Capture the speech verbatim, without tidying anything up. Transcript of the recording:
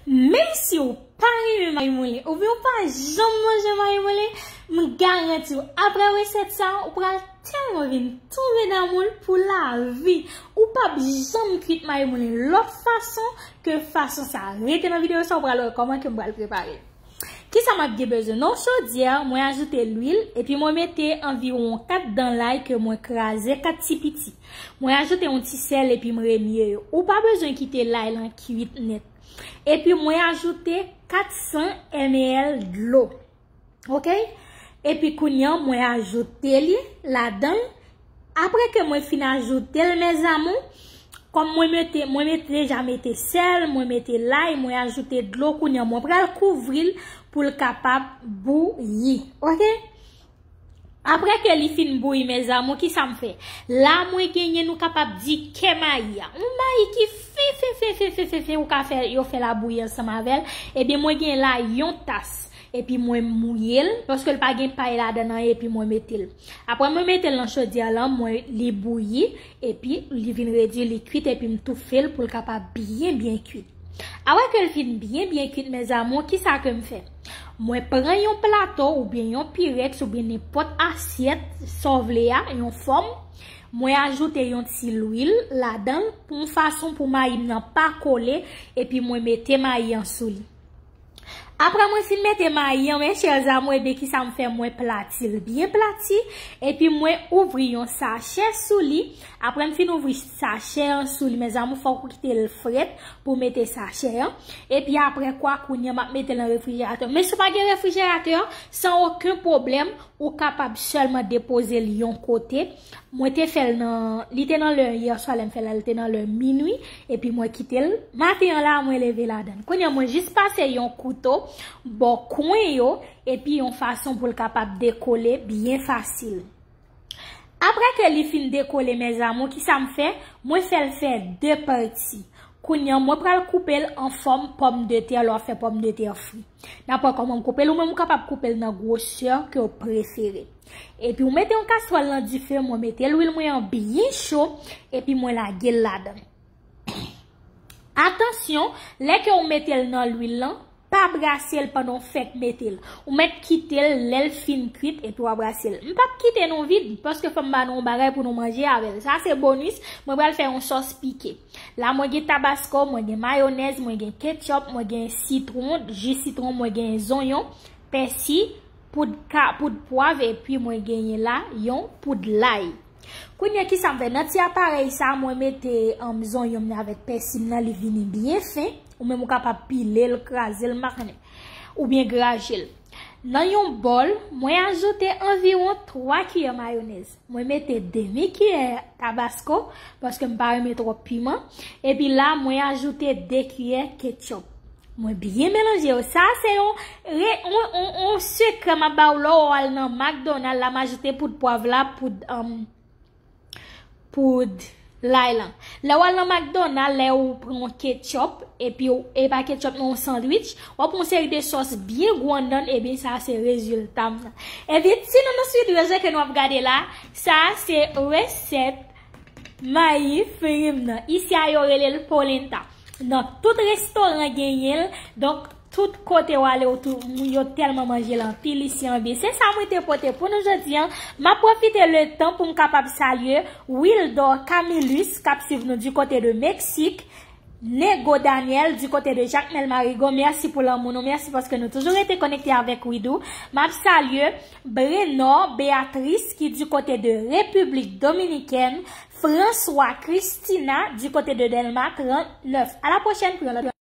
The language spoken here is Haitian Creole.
Menm si w pa renmen mayi moulen oubyen w pa janm manje mayi moulen, m garanti w, apre resèt sa, ou pral tèlman vin tonbe damou l pou lavi. Ou p ap janm kwit mayi moulen lòt fason ke fason sa. Rete nan videyo sa, ou pral wè kòman ke m pral prepare l. Kisa m ap gen bezwen? Nan chodyè, mwen ajoute lwil, epi mwen mete anviwon kat dan lay ke mwen kraze kat ti piti. Mwen ajoute yon ti sèl epi m remye yo. Ou pa bezwen kite lay lan kwit nèt. Epi mwen ajoute kat san M L dlo. Oke? Epi kounye a, mwen ajoute li ladan l. Apre ke mwen fin ajoute l, mes amours, kòm mwen mete, mwen mete, deja mete sèl, mwen mete lay, mwen ajoute dlo, kounye a, mwen pral kouvri l pou l kapab bouyi. Oke? Apre ke li fin bouyi, mes amours, kisa m fè? La, mwen genyen, nou kapab di, kè mayi a. Yon mayi ki fen, fen, fen, fen, fen, fen, fen, ou ka fè, yo fè la bouyi ansanm avè l. Ebyen, mwen gen la yon tas. Epi mwen mouye l, paske l pa gen pay ladan l, epi mwen mete l. Apre mwen mete l nan chodyè lan, mwen li bouyi, epi li vin redi, li kwit, epi m toufe l pou l kapab byen, byen kwit. Apre ke l fin byen, byen kwit, mes amours, kisa ke m fè? Mwen pran yon plato oubyen yon pirèks oubyen nenpòt asyèt, sa w vle a, yon fòm. Mwen ajoute yon ti lwil ladan l pou yon fason pou mayi m nan pa kole, epi mwen mete mayi an sou li. Apre mwen fin mete mayi an, mes chers amours, ebyen kisa m fè? Mwen plati l byen plati, epi mwen ouvri yon sachè sou li. Apre m fin ouvri sachè an sou li, mes amours, fòk ou kite l frèt pou mete sachè an. Epi apre kwa, kounye a m ap mete l nan refrijeratè. Men si w pa gen refrijeratè, san okenn pwoblèm, ou kapab sèlman depoze l yon kote. Mwen te fè l nan, li te nan lè yè swa lè m fè l la, li te nan lè minwi, epi mwen kite l. Maten an la, mwen leve ladan l. Kounye a, mwen jis pase yon kouto bò kwen yo, epi yon fason pou l kapab dekole byen fasil. Apre ke li fin dekole, mes amours, kisa m fè? Mwen fè l fè de pati. Kounye a, mwen pral koupe l an fòm pòmdetè, lè w ap fè pòmdetè fri. N ap wè kòman m koupe l, ou menm ou kapab koupe l nan gwosè ke w prefere. Epi ou mete yon kaswòl nan dife, mwen mete lwil mwen an byen cho, epi mwen lage l ladan. Atansyon, lè ke w mete l nan lwil lan, pa brase l pandan w fèk mete l. Ou mèt kite l lè l fin kwit epi w a brase l. M p ap kite nou vid, paske fò m ba nou yon bagay pou nou manje avè l. Sa se bonis, mwen pral fè yon sòs pike. La mwen gen tabasko, mwen gen mayonèz, mwen gen ketchup, mwen gen sitwon, ji sitwon, mwen gen zonyon, pèsi, poud ka, poud pwav, epi mwen genyen la yon poud lay. Kounye a kisa m fè? Nan ti aparèy sa, mwen mete, um, zonyon m nan avèk pèsi m nan, li vini byen fen. Ou menm ou kapab pile l, kraze l, m pa konnen. Oubyen graje l. Nan yon bòl, mwen ajoute anviwon twa kiyè mayonèz. Mwen mete demi kiyè tabasko, paske m pa renmen twòp piman. Epi la, mwen ajoute de kiyè ketchup. Mwen byen melanje yo. Sa se yon, re- yon, yon, yon sekrè m ap ba w lè w al nan McDonald la, m ajoute poud pwav la, poud, um, poud lay lan. Lè w al nan McDonald, lè ou pran yon ketchup, epi w, e pa ketchup, men yon sandwich, w ap pran yon seri de sòs byen gwo anndan l, ebyen sa se rezilta m nan. Ebyen, ti nounouswit, resèt ke nou ap gade la, sa se resèt mayi fri m nan. Isi a yo rele l polenta. Nan tout restoran genyen l. Donk, tout kote w ale, ou tou, moun yo tèlman manje l anpil isi an. Byen, se sa mwen te pote pou nou jodi an. M ap pwofite letan pou m kapab salye Wildor Camilus, k ap swiv nou du côté de Mexique, Nego Daniel, du côté de Jacmel Marigot, mèsi pou lanmou nou, mèsi paske nou toujou rete konekte avèk Widoo. M ap salye Brenor Beatrice, ki du côté de République Dominicaine, François Christina, du côté de Dèlma trannèf. A la pwochèn pou yon lòt